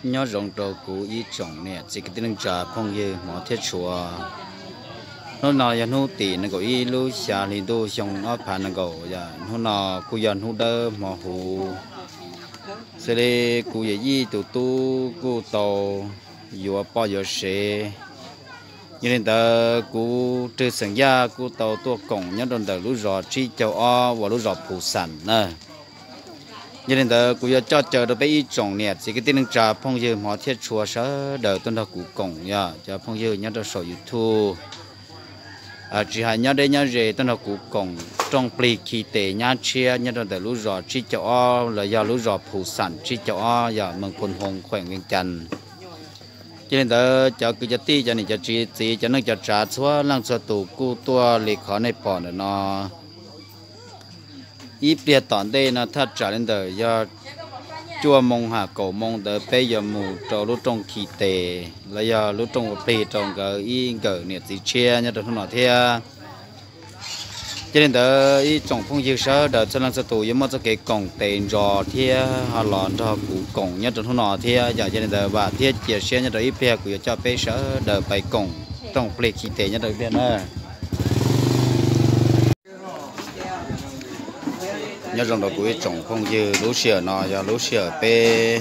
Nyob zoo rau kuv ib tsoom niam txiv kwv tij neej tsa phooj ywg hmov thiab tshua. Hnub no yog hnub tim nees nkaum ib lub xya hli ntuj xyoo ob phav nees nkaum, yog hnub no kuj yog hnub dawb hmo huv, xws li kuv yawm yij tus tub kuj tau yuav poj yuav sev. Yog li ntawd kuv Rwg xeem Yaj kuj tau tuaj koom nyob rau ntawm lub zos tsib caug ob uas lub zos Phu Xam na. Yog li ntawd kuv yuav coj caw rau peb ib tsoom niam txiv kwv tij neej tsa phooj ywg hmov thiab tshua sawv daws tuaj nrog kuv koom, yog cov phooj ywg nyob rau saum YouTube, tsis hais nyob deb nyob ze tuaj nrog kuv koom rooj plig khi tes nyab tshiab nyob rau ntawm lub zos tsib caug ob los yog lub zos Phu Xam tsib caug ob, yog moos Phu Hoo, khueem Vees Cas. Yog li ntawd cov kwv cov tij, cov niam cov txiv, cov neej cov tsav txhua leej txhua tus kuj tuaj li qhov nej pom ntawm no. Ib pliag tom ntej no thaj tsam li ntawm yog cuaj moo ham kaum moo ntawd peb yuav mus rau lub rooj khi tes los yog lub rooj ua plig rau nkawd ib nkawm niam txiv tshiab nyob rau hnub no thiab. Yog li ntawd ib tsoom phooj ywg sawv daws txhua leej txhua tus yuav muaj txoj kev koom tes ntso thiab ho los nrog kuv koom nyob rau hnub no thiab. Yog li ntawd vam thiab cia siab nyob rau ib pliag kuv yuav coj peb sawv daws pais koom rooj plig khi tes nyob rau ib pliag na. Nyob zoo rau kuv ib tsoom phooj ywg, lub sij hawm no yog lub sij hawm peb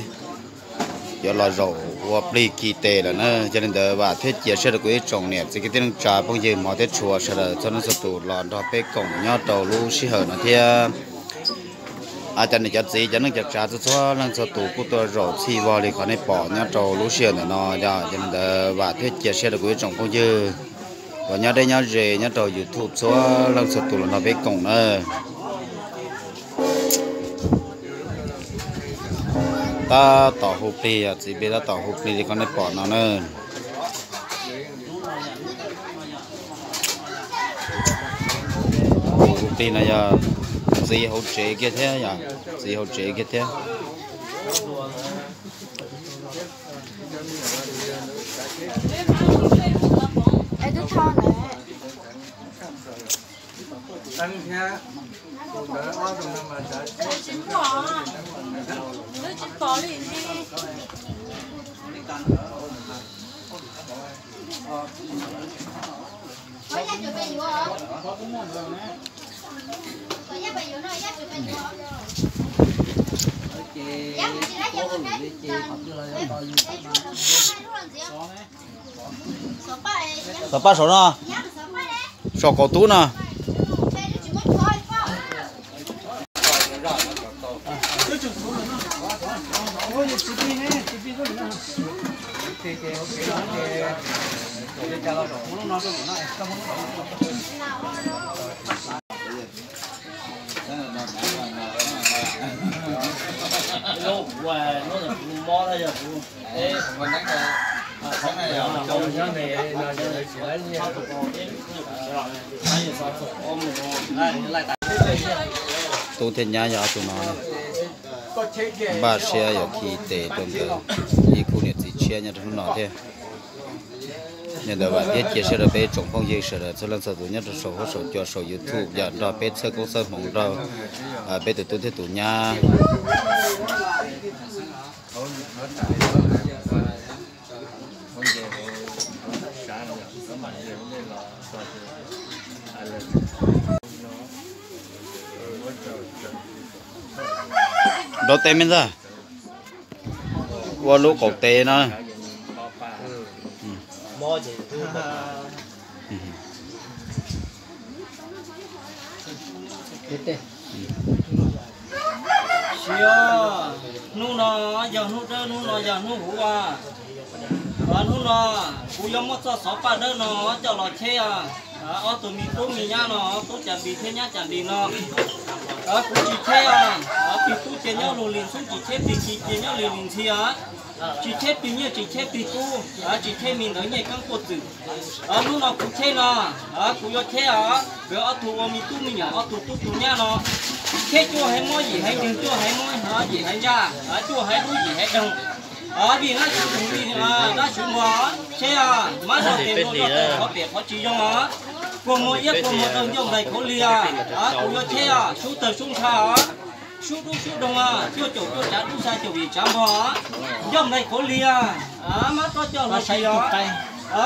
yuav los zaum ua plig khi tes lawm na. Yog li ntawd vam thiab cia siab rau kuv ib tsoom niam txiv kwv tij neej tsa phooj ywg hmov thiab tshua sawv daws txhua leej txhua tus los nrog peb koom nyob rau lub sij hawm no thiab. Cov niam cov txiv, cov neej cov tsav txhua txhua leej txhua tus kuj tuaj zaum txhij vog li qhov nej pom nyob rau lub sij hawm ntawm no. Yog li ntawd vam thiab cia siab rau kuv ib tsoom phooj ywg uas nyob deb nyob ze nyob rau YouTube txhua leej txhua tus los nrog peb koom na. Tab tom hu plig, yog txiv plig tab tom hu plig li qhov nej pom no na. Hu plig no yog txiv hauv tsev kiag thiab, yog txiv hauv tsev kiag thiab. Xov paj saum no, saum kaum tub no. Tub thiab nyab yog ob tug no, npaj siab yuav khi tes rau nkawd ib khub niam txiv tshiab nyob rau hnub no thiab. Yog li ntawd vam thiab cia siab rau peb tsoom phooj ywg sawv daws txhua leej txhua tus nyob rau saum huab saum cua saum YouTube yog nrog peb txhawb koob txhawb hmoov rau peb tus tub thiab tus nyab. Nrau tes me ntag. Ua lub qaum tes no. Hnub no yog hnub dawb, hnub no yog hnub huv as. Hnub no kuv yuav muab txoj xov paj dawb no coj los cheb os. Ob tug me tub me nyab no, tub Cas Npis thiab nyab Cas Npis no, kuv tsis cheb os. Plig tub cia nyob lug li ntxhub, tsis cheb plig khi cia nyob li li ntxhi os. Tsis cheb plig nyiaj, tsis cheb plig kub, tsis cheb me ntawv nyiaj keeb quaj txwm. Hnub no kuv cheb no, kuv yuav cheb os. Nkawd ob tug ua me tub me nyuam, ob tug tub tus nyab no, cheb cuaj haiv mob yim haiv nkeeg, cuaj haiv mob yim haiv ntsaj, cuaj haiv dub yim haiv doog. Vim dab tsi doog li dab tsi npog, cheb os. Mab zog tes luag zog tes, qhov pem qhov tsis zoo os. Kua muag iab kua muag daug ncauj nqaim kauv lias, kuv yuav cheb os. Sub tawg sub ntsha os. Sub dub sub doog, cuaj caum cuaj tsav dub xa caum yim tsav npog, ncauj nplaig qhuav lig, mab roj coj hlo si os.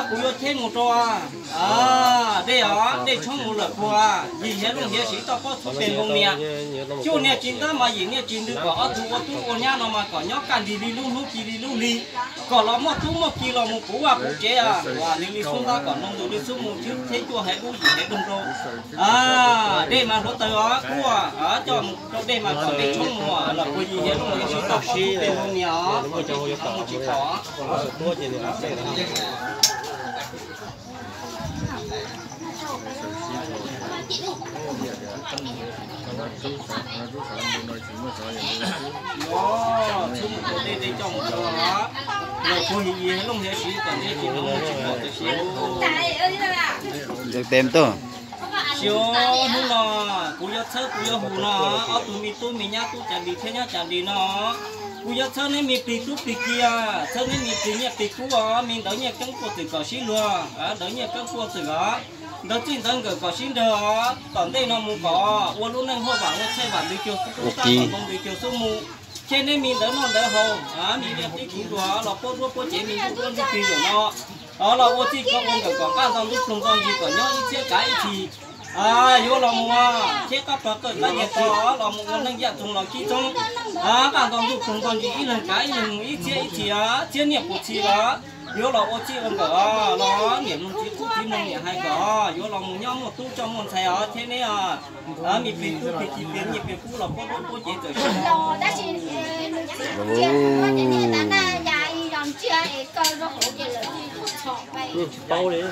Kuv yuav cheb mus rau dej os, dej tshoob mus lawm puag, yim hiav looj hiav siv toj pob txhub pes npoo niam. Cuaj niag tsis ntab mas yim niag tsis ntws kom ob tug ua tub ua nyab no mas kom nyob kaj nrig li lub hnub ci li lub hli, kom los muaj tub muaj ki los mus puv vaj puv tsev, ua li li xub ntab kom noo ntws li xub mus tshwb thiab cuaj hiav dub yim hiav doog rau. Dej mas hluav taws os, kuj coj mus rau dej mas kom dej tshoob mus lawm puag yim hiav looj hiav siv toj pob txhub pes npoo niam os, kom dej tsis tshoob mus tsis pom. Yuav txhub mus rau dej, dej coj mus rau lawm puag yim hiav looj hiav siv kom dej tsis tshoob mus tsis pom tam sim. Ntxeev tes tuaj. Xyov hnub no kuv yuav txhawb kuv yuav hum no, ob tug me tub me nyab tub cas nti thiab nyab cas nti no, kuv yuav txhawb neb me plig tub plig kiag, txhawb neb me plig nyiaj plig kub os, me ntawv nyiaj keeb puaj txwm kom sib luag, ntawv nyiaj keeb puaj txwm os, ntawv txij ntawv nkawm kom sib nrag os, tom ntej no mus kom ua lub neej huaj vam huaj txhaij vam ntws cuag xub tab, kom ntoo ntws cuag xub mus, thiab neb me ntawv noj ntawv haus, me liaj teb kuv nruas los puab duab puab cev me ntuj duab ntuj plig zaum no, los ua txij kho ua nkawm kom nqaj nto ntub ploog nto ntsis kom nyob ib txhiab kav ib txhis. Yuav los mus thiab qab plog qawj qab nyiag to los mus ua neej yaj txoog los kib txoob, nqaj nto ntug ploog nto ntsis ib leeg kav ib leeg mus ib txhiab ib txhis, txhiab niaj puas txhis los yuav los ua txij ua nkawm los niam mloog txiv qub txiv mloog niam hais kom yuav los mus nyob muaj tub coj muaj ntxhais os thiab neb me plig tub plig ki plig nyiaj plig kub los puab duab puab cev txawm sib. Tsis paub li.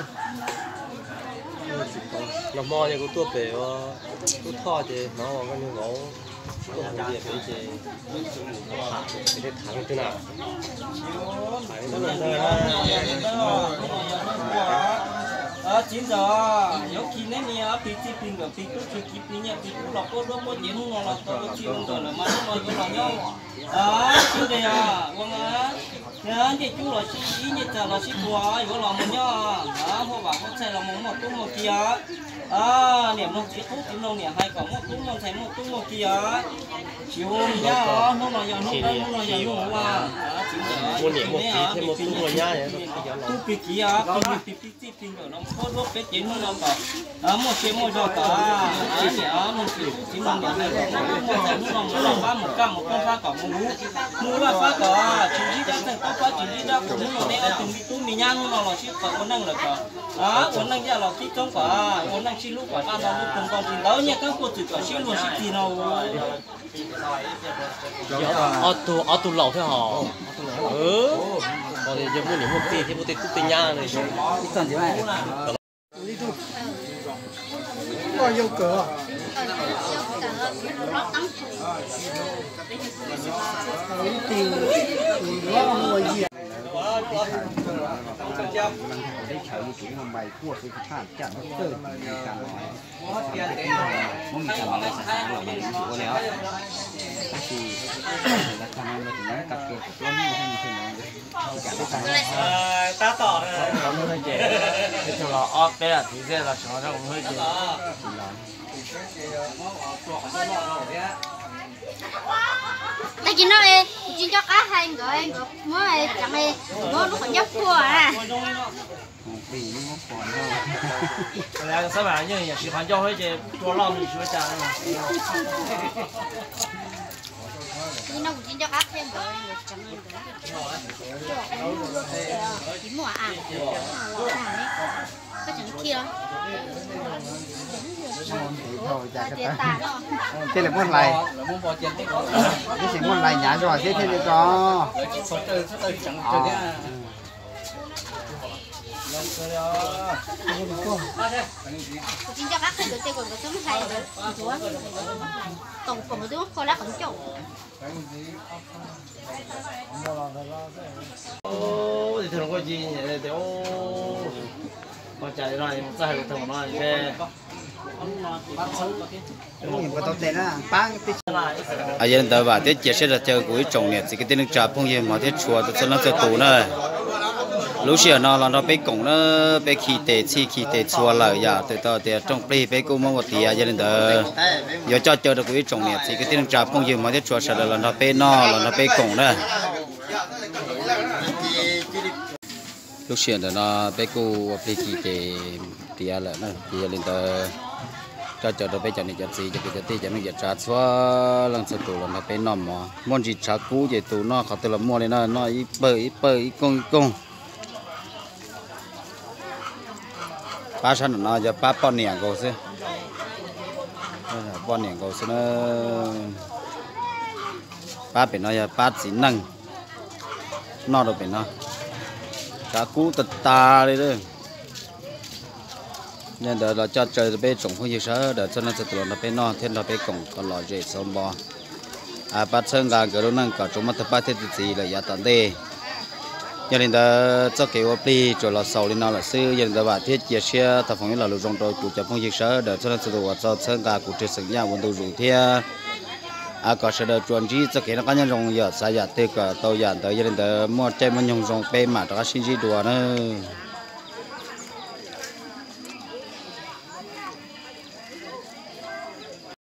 Nag hmo ces kuv tuaj pem ua tub thoj ces hnov ua koj niag vauv tuaj hauv tias pem ces pem tej tham leej twg na. Txiv ntxawm, yuav khi neb me plig txij plig nkawm plig tub plig ki plig nyiaj plig kub los puab duab puab cev hnub no los tau ua txij ua nkawm lawm mas hnub no yuav los nyob sib nqis ua ncej cub los sib ib ncej txag los sib puag yuav los mus nyob huaj vam huaj txhaij los mus muaj tub muaj ki os. Niam mloog txiv qub txiv mloog niam hais kom muaj tub muaj ntxhais muaj tub muaj ki os. Tsis ua nyab os, hnub no yog hnub dawb hnub no yog hnub ua. Txiv ntxawm, muaj niam muaj txiv thiab muaj tub muaj nyab, tub plig kiv os, plig nyiaj plig txij plig nkawm los puab duab peb cev hnub no kom muaj sia muaj zog kom niam mloog txiv qub txiv mloog niam hais kom muaj tub muaj ntxhais hnub no mus laj fab mus kaj mus poob fab kom mus huv, mus laj fab kom tsis ntsib dab txeej poob fab tsis ntsib dab qus hnub no neb ob tug me tub me nyab hnub no los sib qawm ua neej lawm kom ua neej yaj los kib txoob kom ua neej sib hlub kom nqaj nto ntub ploog nto ntsis ntawv nyiaj keeb puaj txwm kom sib luag sib tig no. Ob tug, ob tug laus thiab hos. Yog muaj niam muaj txiv thiab muaj tej tub tej nyab no. Tab tom, ces tug los ob peb lam txiv xwb los tsis nqa zaj ua hwj ces. Tag kis no kuv tsis nco qab hais nkawd, nkawd muab tseev, muab lub qhov ncauj phua na. Xab vam yeej yam siv qhov ncauj xwb ces tua loj nws tsis ua cas. Tag kis no kuv tsis nco qab qhia nkawd, nkawd tseev nkawd tsis muaj a. Koj tseem khi los? Thiaj li muab hlais, thiaj li muab hlais hnyav zog thiab thiaj li ko. Kuv tsis nco qab qhia nkawd ces kom nkawd txhob muab hlais ntawd, ntxuav, toom kom nkawd twb muab phua lab qhov ncauj. Ua li tug hluas nkauj ci tias, ua cas no txawj hais li thaum no npe. Yog li ntawd vam thiab cia siab rau caw kuv ib tsoom niam txiv kwv tij neej tsa phooj ywg hmov thiab tshua txhua leej txhua tus na. Lub sij hawm no los nrog peb koom na, peb khi tes txhij khi tes txhua lawm yom, twb tau tias rooj plig peb kuj muab ua tiav, yog li ntawd yuav coj caw rau kuv ib tsoom niam txiv kwv tij neej tsa phooj ywg hmov thiab tshua sawv daws los nrog peb noj los nrog peb koom na. Lub sij hawm ntawm no peb kuj ua plig khi tes tiav lawm na, ces yog li ntawd coj caw rau peb cov niam cov txiv cov kwv cov tij cov neej cov tsav txhua leej txhua tus los nrog peb noj mov. Muaj ntsis tshav kub ces tus noj qhov twg los muaj li na, noj ib pawg ib pawg ib kooj ib kooj. Pab sab nram no yog pab poj niam nkaus xwb, poj niam nkaus xwb na. Pab pem no yog pab txiv neej noj rau pem no. Tshav kub tas tas li. Yog li ntawd los coj caw peb tsoom phooj ywg sawv daws txhua leej txhua tus los nrog peb noj thiab nrog peb koom kom lom zem xauv npo, pab txhawb nqa nkawd lub neej kom tsuas muaj tug pab thiab tug txiv lawm yav tom ntej. Yog li ntawd txoj kev ua plig tsuas los xaus li no lawm xwb. Yog li ntawd vam thiab cia siab thov foom ib lo lus zoo rau kuv cov phooj ywg sawv daws txhua leej txhua tus uas txaus txhawb nqa kuv rwg xeem Yaj ua ntu zus thiab kom sawv daws tsuas ntsib txoj kev noj qab nyob zoo, yog xav yam twg kom tau yam ntawd. Yog li ntawd muaj caij muaj nyoog zoo peb mam rov qab sib ntsib dua nawb.